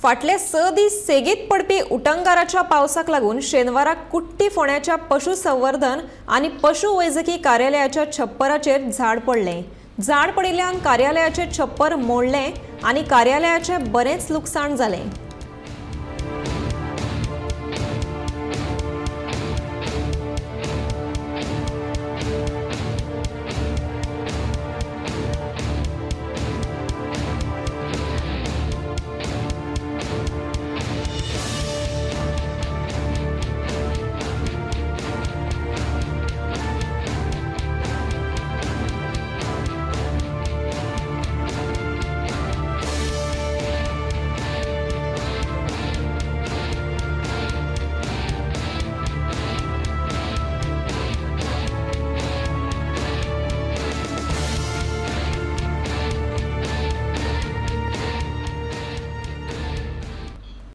फाटले 6 दीस सेगीत पडपी उटंगाराच्या पावसाक लागून शेनवारा कुट्टी फोंड्याच्या पशुसंवर्धन आनी पशुवैजकी कार्यालयाच्या छप्पराचेर झाड पडलें। झाड पडिल्ल्यान कार्यालयाचें छप्पर मोडलें आनी कार्यालयाचें बरेंच लुकसाण जालें।